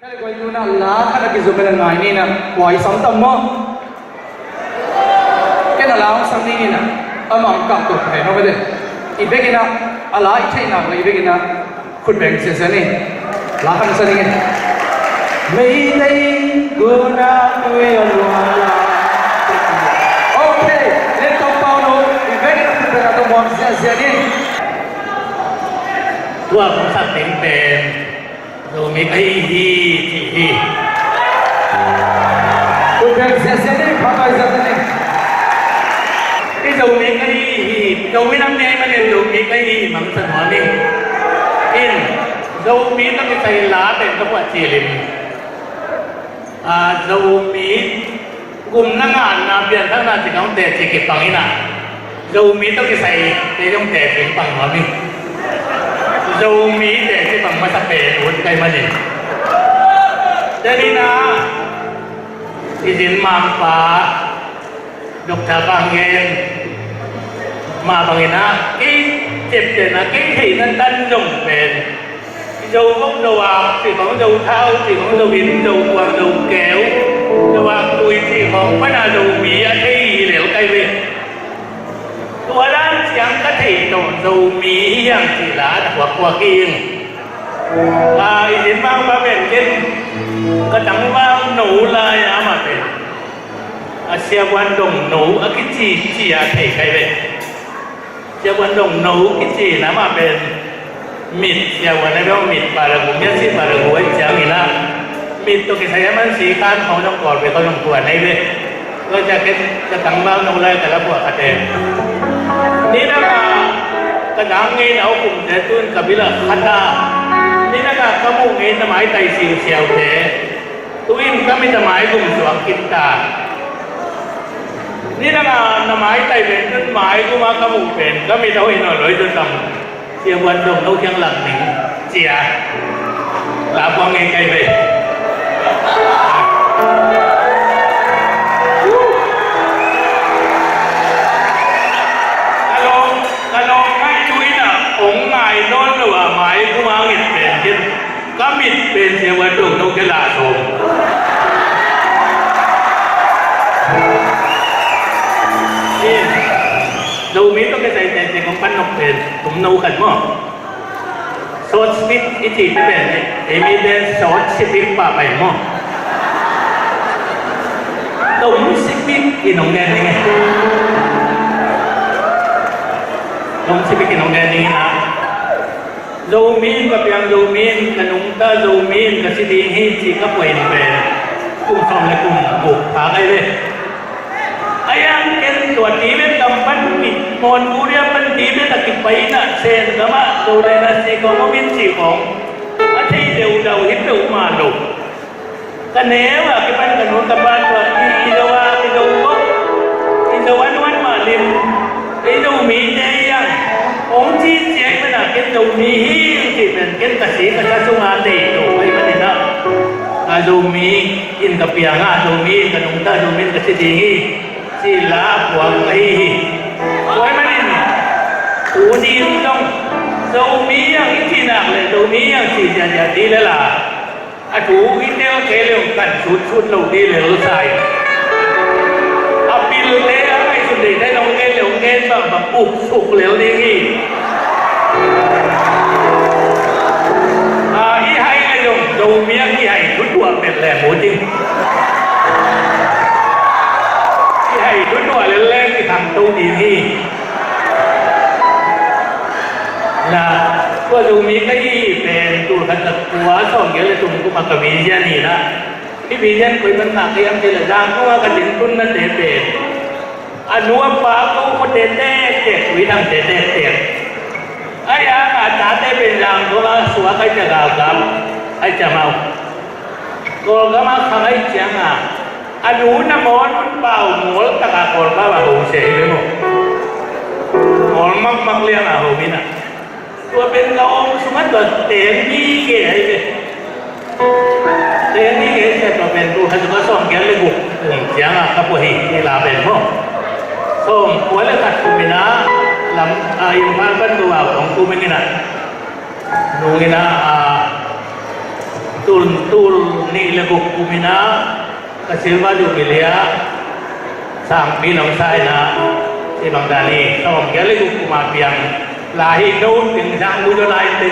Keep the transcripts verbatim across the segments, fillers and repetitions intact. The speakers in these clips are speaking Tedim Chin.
Kei le koi tuna la khat a kizo pen a ngai ni na, kua i sam tam maw? Ken a la hong sam ni ni na, amah hong kah to pen maw pen. I bek ina, a la i theih nak le i bek ina, khut beng sia sia ni. La khat sa ni. Meitei guna tui a lua la. Okay, le tong pau no, i bek ina khut beng a tong muang sia sia ni. Tua kong sak ding pen Zomi ka hi hi, ci hi. Kut beng sia sia ni, pha kai sia sia ni. I Zomi ka hi hi, Zomi nam ni ai manin Zomi ka hi hi, mang sa nuam ing. In, Zomi ka kisai la pen ka puah ci lim. A, Zomi gumna ngahna pianthakna ci kong teci kipang ina, Zomi tawh kisai te zong teci kipang nuam ing. Zomi teci pang masa pen ut kai manin. Teni na i zin mangpa Doctor Bang Gen mah bangin ah, kei ciaptehna, kei theihna tan zong pen, Zo vok, Zo ak cih khawng, Zo thau cih khawng, Zo inn, Zo kuang, Zo keu, Zo ak tui cih khawng pan a Zomi a thei hi lel kai ve. Tua dan ciang ka theih tawh Zomi hi hiam cih la a na kuakkuak hi ing. A, i zin mangpa pen ken ka tangval no lai-a amah pen a Sia Vuan Dong no a kici ci a thei kai ve. Sia Vuan Dong no kici na mah pen mit, Sia Vuan a bel mit, Paragu, mian si Paragu ai ciang ina, mit tawh kisai a man si kan khawng zong Kawlpi khawng zong tuan ai ve. Tua ciang ken ka tangval no lai ka la puah khat e. Ni dang a ka nang ngeina uh kumte tun ka bil ah khat a, ni dang a ka muh ngeina maitai siusiaute. Tu-in ka mit a maigum suak khin ta. Ni dang a na maitai pen tun maigum a ka muh pen ka mit a hoih nawn lo hi tun tam. Sia Vuan Dong no kiang lak ning cia. La puang ngei kai ve. Ka lawm, ka lawm ngai tu-in a ong ngai nawn lo a maigum a ngit pen khin. Ka mit pen Sia Vuan Dong no ke la sawm. Zomi tawh kisai teci kong pan nok pen tum no khat maw? Short speech i cihte pen ei mi pen short speech pah pai maw? Tom speech in hong gen ding e. Tom speech in hong gen ding in a. Zomi in ka piang, Zomi in ka nungta, Zomi in ka si ding hi ci ka puah in pen kum sawm le kum guk pha kai ve. A yang ken tua Tibet gam pan ki, Mongolia pan Tibet a kipai in a Sen gam ah Zolai dynasty kong om in ci kong a thei deudau hi peuhmah lo. Ka neu a kipan ka nu ka pa tua i, i Zo a, i Zo vok, i Zo a nuan mah lim, i Zomite i ang hong ci ciai man a ken Zomi hi ing cih pen ken ka si ka sa sung a tei to pai man in a. A Zomi in ka piang a, Zomi in ka nungta, Zomi in ka si ding hi. Ci la puang ka hi hi. Tua ahih manin tuni in zong Zomi ang i cih nak leh Zomi ang cih ziahziah ding lel a, a thu i tel kei leh kan sutsut lo ding lel sa hi. A pilte a ngaihsut deihna in hong gen leh hong gen bangbang upsuk lel ding hi. A, i hai leh zong Zomi ang i hai thu tuah met leh mu ding. I hai thu tuah lel leng i khangto ding hi. Na, tua Zomi ka hi pen tul khat za kua sawmgiat le thum kum a ka vision hi na. Hih vision koi pan ngah ka hiam cih leh Zangkong a ka din tunnate pen a nu a pa ko khuate tektek, Tuithangte tektek. Ai a, a tate pen Zangkong a suak ai cia galkap ai cia mau. Kawlgam a khang ai ciang a, a nu na mawn un pau mawl tak a Kawlgam a ho sia hi ve maw? Mawl makmak liang a ho mi na. Tua pen ka om sungah tua teng mi ge ahi ve. Teng mi ge sia tua pen tul khat za kua sawmgiat le guk kum ciang a ka puah hi, hi la pen maw. Sawmkua le khat kum in a lam, a, Imphal pan tua hong kum in a. Nung in a, a, Tul, tul nih le guk kum in ah ka Silver Jubilee ah sangpi nong sa in ah, hih bang dan hi, sawmgiat le guk kum a piang lai hi. No teng sang mu zo lai te.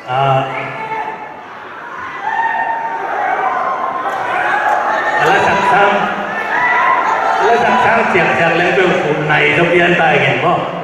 Ah, Siangtho leng peuh khu nai zaw pian ta ing maw.